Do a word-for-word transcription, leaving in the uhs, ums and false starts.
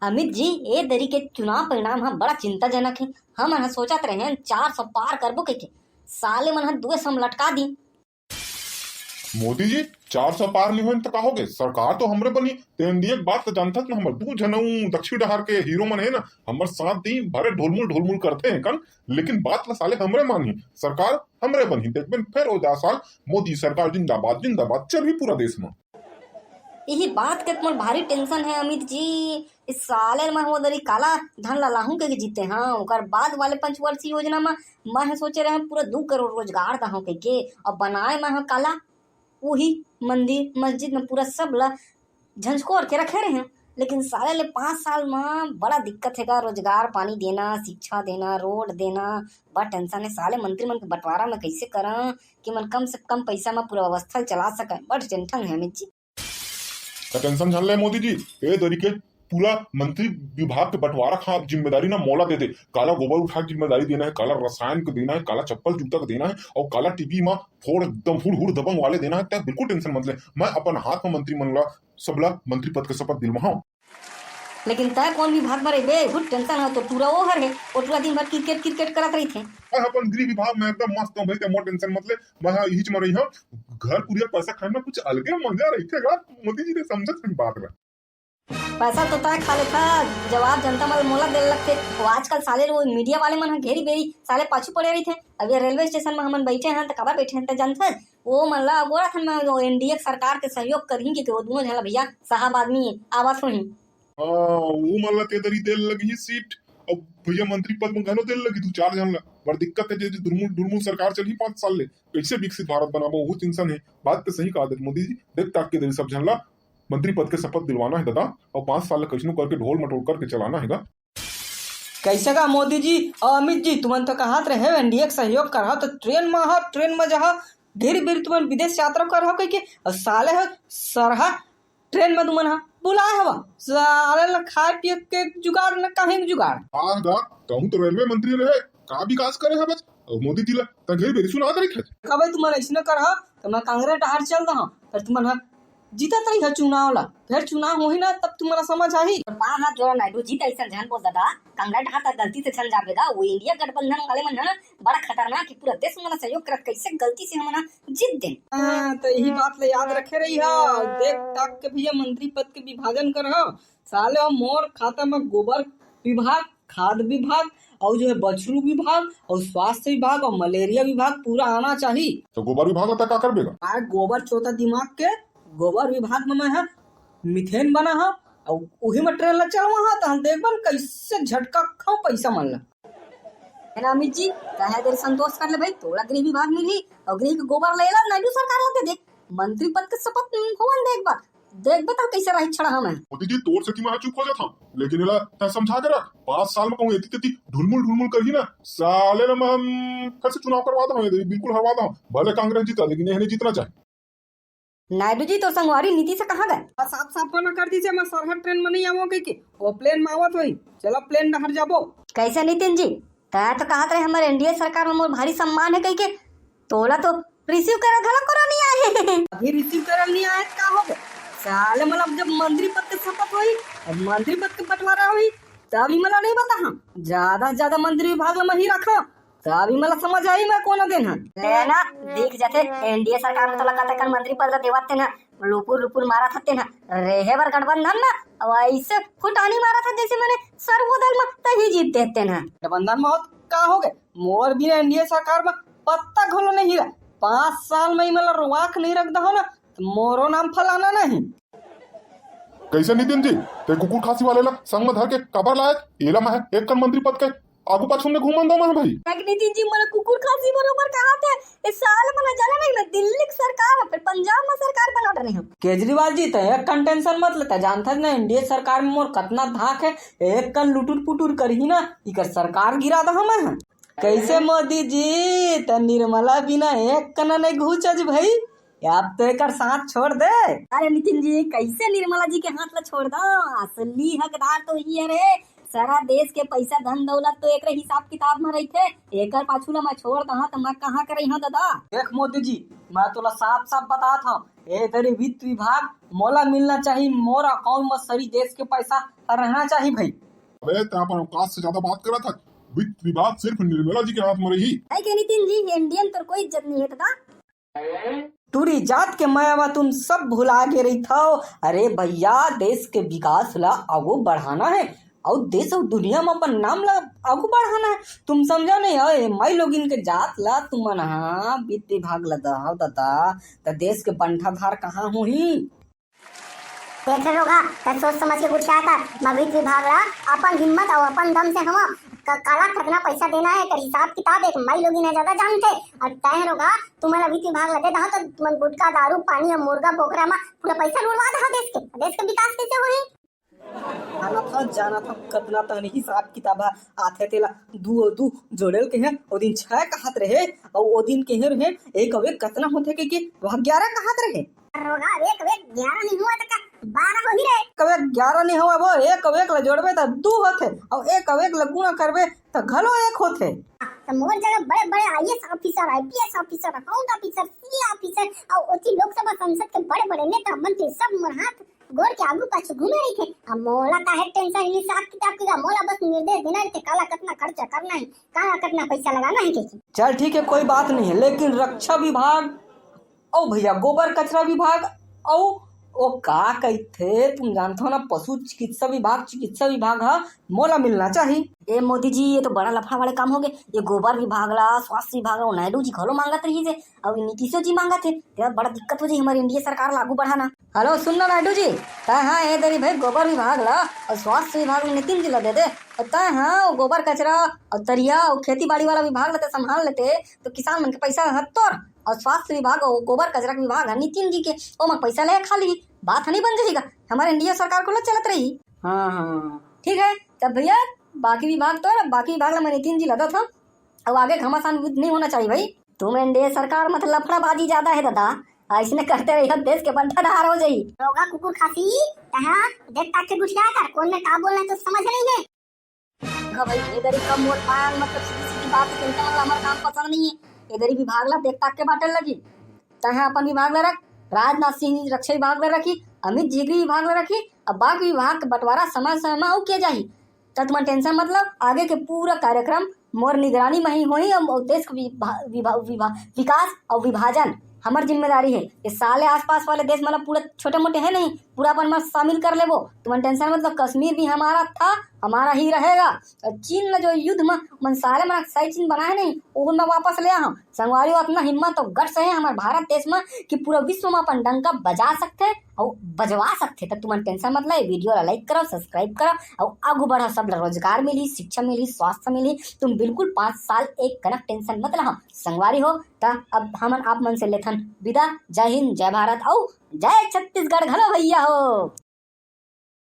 अमित जी, ए दरी के चुनाव परिणाम ह बड़ा चिंताजनक हे। हमन ह सोचत रहेन चार सौ पार करबो कहिके, साले मन ह दुए सौ म लटका दी। मोदी जी, चार सौ पार नहीं होए त का होगे? सरकार तो हमरे बनी। ते एनडीए के बात तो जानथस ना, हमर दू झन अउ दक्षिण डहार के हीरो मन हे ना, हमर साथ दी, भरे ढोलमुल ढोलमुल करथे कन, लेकिन बात ला साले हमरे मानही, सरकार हमरे बनही। देखबेन फेर ओ जा साल मोदी सरकार जिंदाबाद, जिंदाबाद चलही पूरा देश म। इही बात के त मोर भारी टेंशन हे अमित जी। इस साले ल मैं वो दरी काला धन ला लाहूं कहिके जीते हंव, ओकर बाद वाले पंचवर्षीय योजना म मैं ह सोचे रहेंव पूरा दू करोड़ रोजगार दहूं कहिके, अउ बनाए मैं ह काला उही मंदिर मस्जिद म पूरा सब ला झंझकोर के रखे रहेंव। लेकिन साले ले पांच साल म बड़ा दिक्कत हे गा, रोजगार पानी देना, शिक्षा देना, रोड देना, बड़ा टेंशन हे। साले मंत्री मन के बंटवारा मैं कइसे करंव कि मन कम से कम पइसा म पूरा व्यवस्था ल चला सकय, बड़ा टेंशन हे अमित जी। त टेंशन झन ले मोदी जी, ए दरी के पूरा मंत्री विभाग के बंटवारा के जिम्मेदारी ना मोला दे दे। काला गोबर उठा के जिम्मेदारी देना हे, काला रसायन के देना हे, काला चप्पल जूता के देना हे, अउ काला टीवी म फोड़ एकदम हुड़ हुड़ दबंग वाले देना हे। ते बिल्कुल टेंशन मत ले, मैं अपन हाथ म मंत्री मन ला सबला मंत्री पद के शपथ दिलवाहूं। लेकिन तय कौन विभाग म रहिबे? बहुत टेंशन हे। तो टूरा ओ हर हे, ओ टूरा दिन भर क्रिकेट क्रिकेट करत रहिथे। मैं अपन गृह विभाग म एकदम मस्त हूं भाई, ते मोर टेंशन मत ले। मैं ह इहिच म रही हूं, घर कुरियर पैसा खाए म कुछ अलगे मजा रहिथे गा। मोदी जी ने समझत नहीं बात ला। पैसा तो तय खा लेथा, जवाब जनता मन मोला देल लगथे। वो आजकल साले वो मीडिया वाले मन ह घेरी बेरी साले पाछू पड़े रहिथे। अब ये रेलवे स्टेशन म हमन बैठे हन त काबर बैठे हन त जानथस? वो मन ला अगोरत हन, मैं वो एनडीए सरकार के सहयोग करही कि वो दोनों झन ला भैया साहब आदमी आवत होही। हाँ, वो मन ला ते दरी देल लगही सीट, अउ भैया मंत्री पद म घलो देल लगही दू चार झन ला। बड़ दिक्कत हे, जे दुरमुल दुरमुल सरकार चलही पांच साल ले, कइसे विकसित भारत बनाबो, वो टेंशन हे। बात तो सही कहा दे मोदी जी, देख ताक के दरी सब झन ला मंत्री पद के शपथ दिलवाना हे दादा, अउ पांच साल ले कइसनो करके ढोल मटोल करके चलाना हे गा। कइसे गा मोदी जी अउ अमित जी, तुमन तो कहत रहे एनडीए के सहयोग करहा, तो ट्रेन म हा, ट्रेन म जहा, ढेर बेर तुमन विदेश यात्रा करहा कहिके, अउ साले ह सरहा ट्रेन म तुमन ह बुलाए हवा, साले ल खाए पिए के जुगाड़ न कहीं जुगाड़। हाँ गा, कहूं तो रेलवे मंत्री रहे, का विकास करे हवच? अउ मोदी जी ला त घेर बेरी सुनात रहिथे। कबे तुमन अइसने करहा, त मैं कांग्रेस डहार चल दहा, फेर तुमन ह जीतत रहिहा चुनाव ला, फेर चुनाव होही ना, तब तुमन ला समझ आही। बार हाथ जोड़ा नायडू जी, त अइसन झन बोल दादा, कांग्रेस डहार त गलती से चल जाबे गा, वो इंडिया गठबंधन वाले मन ह बड़ा खतरनाक हे, पूरा देश मन ला सहयोग करत, कइसे गलती से हमन ह जीत देन। हाँ, त इही बात ला याद रखे रहिहा, देख ताक के भैया मंत्री पद के विभाजन करहा, साले हो मोर खाता म गोबर विभाग, खाद विभाग, अउ जो है बछरू विभाग, अउ स्वास्थ्य विभाग, अउ मलेरिया विभाग पूरा आना चाही। तो गोबर विभाग ला तैं का करबे गा? आ गोबर चोता दिमाग के, गोबर विभाग म मैं ह मिथेन बना हा, अउ उही म ट्रेन ला चलवा हा, त हम देखबन कइसे झटका खाओ पइसा मन ला। है ना अमित जी, कहे देर संतोष कर ले भाई, तोला गृह विभाग मिलही, अउ गृह के गोबर ला एला नायडू सरकार ला दे दे, मंत्री पद के शपथ होवन दे एक बार। देखबे त कइसे राही छड़ा हमन। मोदी जी, तोर सेती मैं चुप हो जात हूं, लेकिन एला तैं समझा के रख, पांच साल में कहूं एती तेती ढुलमुल ढुलमुल करही ना, साले ल मैं फिर से चुनाव करवा दहूं, बिल्कुल हरवा दहूं। भले कांग्रेस जीता, लेकिन एहने जीतना चाही। नायडू जी, तोर संगवारी नीतीश कहां गे? साफ साफ मना कर दीस, मैं सरहद ट्रेन में नहीं आवंव कहिके, वो प्लेन में आवत होही। चला प्लेन डहर जाबो। कइसे नितिन जी, तैं तो कहत रहे हमर एनडीए सरकार में मोर भारी सम्मान हे कहिके, तोला तो रिसीव करे घलो कोनो नइ आए। अभी रिसीव करे नइ आए त का होगे? साले, मतलब, जब मंत्री पद के शपथ होही, अब मंत्री पद के बंटवारा होही, तब इमन ला नइ बताहूं। जादा से जादा मंत्री विभाग ला मैं ही रखहूं, तब इमन ला समझ आही मैं कोन देन हंव। लेना, दिख जाथे, एनडीए सरकार में तोला कतेकन मंत्री पद ला देवत तेन ह, लुपुर लुपुर मारत हस तेन ह, रेहे बर गठबंधन में, अउ अइसे फुटानी मारत हस जइसे मने सर्वोदल में तहीं जीत देत तेन ह। गठबंधन में होत का होगे? मोर बिना एनडीए सरकार म पत्ता घलो नहीं हिला। पांच साल म इमन ला रोवा के नहीं रख दहूं ना, त मोरो नाम फलाना नहीं। कइसे नितिन जी, तैं कुकुर खांसी वाले ला संग म धर के काबर लायस? एला मैं एक कन मंत्री पद के आगू पाछू में घूमन दंव मैं भाई। देख नितिन जी, मोला कुकुर खांसी बरोबर कहाथे। ए साल मन ला जाना नहीं, मैं दिल्ली के सरकार ह, फेर पंजाब म सरकार बना डरे हंव। केजरीवाल जी, तैं एक कन टेंशन मत ले, तैं जानथस ना एनडीए सरकार में मोर कतना धाक हे, एक कन लुटुर पुटुर करही ना, इकर सरकार गिरा दहूं मैं ह। कइसे मोदी जी, त निर्मला बिना एक कना नहीं घुंचस भाई, अब तो एकर साथ छोड़ दे। अरे नितिन जी, कइसे निर्मला जी के हाथ ला छोड़ दंव? असली हकदार तो इही हरे, सारा देश के पैसा, धन दौलत तो एकरे हिसाब किताब म रहिथे। एकर पाछू ला मैं छोड़ दहा त मैं कहाँ के रहिहा ददा? देख मोदी जी, मैं तोला साफ साफ बतात हव, ए दरी वित्त विभाग मोला मिलना चाही, मोर अकाउंट म सरी देश के पैसा रहना चाही भाई। अबे, तैं अपन औकात से ज्यादा बात करत हस। वित्त विभाग सिर्फ निर्मला जी के हाथ म रही। है के नितिन जी, ये इंडियन तोर कोई इज्जत नहीं है ददा। टूरी जात के माया म तुम सब भुला गे रहिथव। अरे भैया, देश के विकास ला आगू बढ़ाना है, अउ देश अउ दुनिया म अपन नाम ला आगू बढ़ाना है। तुम समझा नहीं हो, ए माई लोगिन के जात ला तुमन हा वित्त विभाग ला दहव ददा, त देश के बंटाधार कहाँ होही? देख रे रोगा, त सोच समझ के गोठिया कर, मैं वित्त विभाग ला अपन हिम्मत अउ अपन दम से हवा। क-, काला कतना पैसा देना है, एकर हिसाब किताब एक माई लोगिन ह ज्यादा जानथे। अउ तैं रोगा, तुमन ला वित्त विभाग ला दे दहा त तुमन गुटखा, दारू, पानी अउ मुर्गा, बोकरा म पूरा पैसा लुड़वा दहा देश के। देश के विकास कैसे होही? जानत हव, जानत हव, कतना तहन हिसाब किताब ह आथे तेला दू अउ दू जोड़े ल कहे, ओ दिन छह कहत रहे, अउ ओ दिन कहे रहे, एक अउ एक कतना होथे कहिके, वह ग्यारह कहत रहे। रोगा, एक अउ एक ग्यारह नहीं हुआ त का बारह होही रे? एक अउ एक ग्यारह नहीं हुआ वो, एक अउ एक ल जोड़बे त दू होथे, अउ एक अउ एक ल गुणा करबे त घलो एक होथे। त मोर जगह बड़े बड़े IAS officer, IPS officer, account officer, CA officer, अउ ओती लोकसभा सांसद के बड़े बड़े नेता मंत्री सब मोर हाथ गोड़ के आगू पाछू घूमे रहिथे। अब मोला काहे टेंशन, हिसाब किताब के का? मोला बस निर्देश देना रहिथे, काला कतना खर्चा करना है, काला कतना पैसा लगाना है कहिके। चल ठीक है, कोई बात नहीं है, लेकिन रक्षा विभाग, अउ भैया गोबर कचरा विभाग, अउ ओ का कहिथे तुम जानथव ना, पशु चिकित्सा विभाग, चिकित्सा विभाग ह मोला मिलना चाही। ए मोदी जी, ये तो बड़ा लफड़ा वाले काम हो गए। ये गोबर विभाग ला, स्वास्थ्य विभाग ला, नायडू जी घलो मांगत रहिस हे, अउ नीतीशो जी मांगत हे, तेरा बड़ा दिक्कत हो जाही हमारी एनडीए सरकार ला आगू बढ़ाना। हेलो, सुन ना नायडू जी, तैं हा ए दरी भाई गोबर विभाग ला अउ स्वास्थ्य विभाग ला नितिन जी ला दे दे, अउ तैं हा ओ गोबर कचरा अउ तरिया अउ खेती बाड़ी वाला विभाग ला तैं संभाल लेते, तो किसान मन के पैसा ह तोर, अउ स्वास्थ्य विभाग अउ गोबर कचरा के विभाग ह नितिन जी के, ओमा पैसा ले खा ली, बात ह नहीं बन जाही का? हमारे एनडीए सरकार को ला चलत रही। हाँ, हाँ, ठीक है, तब भैया बाकी विभाग तोर, बाकी विभाग ला मैं नितिन जी ला दत हव, अउ आगे घमासान युद्ध नहीं होना चाहिए भाई। तुम एनडीए सरकार म त लफड़ाबाजी ज्यादा है दादा, अइसने करते रहियो देश के बंटाधार हो जाही। रोगा कुकुर खासी, तैं हा देख ताक के गोठिया कर, कोन में का बोलना है तो समझ नहीं है। देखा भाई, ए दरी कम वोट पाएंगे, मतलब सीधी सीधी बात है, तुमका मतलब हमारा काम पसंद नहीं है। ए दरी विभाग ला देख ताक के बांटे लगी। तैं हा अपन विभाग ला रख, राजनाथ सिंह रक्षा विभाग ला रखी, अमित जी गृह विभाग ला रखी, अब बाकी विभाग के बंटवारा समय समय में अउ किया जाही। त तुमन टेंशन मत लो, आगे के पूरा कार्यक्रम मोर निगरानी में ही होही। अउ देश के विभा-, विभा-, विभा-, विकास अउ विभाजन हमर जिम्मेदारी है। ये साले आसपास वाले देश मतलब पूरा छोटे मोटे है नहीं, पूरा अपन में शामिल कर लेबो। तुमन टेंशन मत लो, कश्मीर भी हमारा था, हमारा ही रहेगा। अउ चीन में जो युद्ध में मन साले मन सही चीन बनाए नहीं, ओहू में वापस ले आहा। संगवारी हो, अतना हिम्मत अउ गट्स है हमर भारत देश में कि पूरा विश्व में अपन डंका बजा सकथे अउ बजवा सकथे। त तुमन टेंशन मत लो, ये वीडियो ला लाइक करो, सब्सक्राइब करो अउ आगू बढ़ो। सब ला रोजगार मिली, शिक्षा मिली, स्वास्थ्य मिली। तुम बिल्कुल पाँच साल एक कनक टेंशन मत लो। संगवारी हो, त अब हमन आप मन से लेथन विदा। जय हिंद, जय भारत अउ जय छत्तीसगढ़ घलो भैया हो।